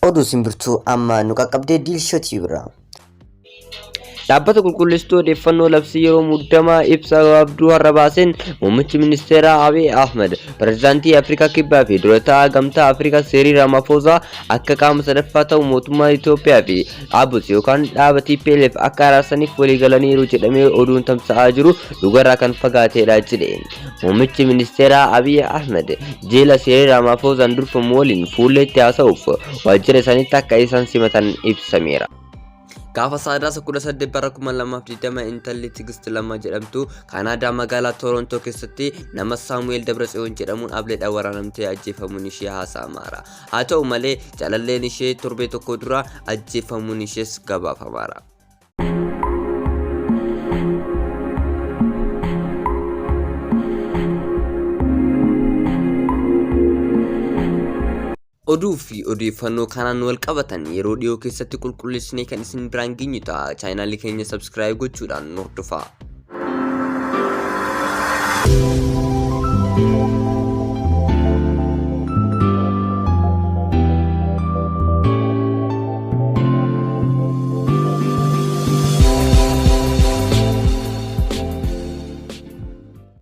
Oduu simbirtuu amma nu qaqqabdee Diilshoo Tube irraa. Dhaabbata qulqulleessituu odeeffannoo labsii yeroo muddamaa ibsa gabaabduu har'a baaseen muummichi ministeeraa Abiy Ahmed pirezidaantii Afrikaa Kibbaa fi dura taa'aa gamtaa Afrikaa Seerii Ramaphosa akka qaama sadaffaa ta'u mootummaa Itoophiyaa fi ABUT yookaan dhaaba TPLF akka araarsaniif waliigalaniiru jedhamee oduun tamsa'aa jiru dhugarraa kan fagaateedha jedhe. Muummichi ministeeraa Abiy Ahmed jila Seerii Ramaphoosaan durfamu waliin fuulleetti haasa'uuf waajjira isaaniitti akka isaan simatan ibsameera. Gaafa Sadaasa 18 bara 2020 intalli Tigist Lammaa jedhamtu Kaanaadaa magaalaa Toorontoo keessatti nama Saamu'eel Dabratsiyoon jedhamuun ableedhaan waraanamtee ajjeefamuun ishee haasa'amaara. Haa ta'u malee jaalalleen ishee torbee tokko dura ajjeefamuun ishees gabaafamaara. Oduu fi odeeffannoo kanaan wal qabatan yeroo dhiyoo keessatti qulqulleessinee kan isin biraan geenyu ta'a. Chaayinaalii keenya subscribe gochuudhaan nu hordofaa.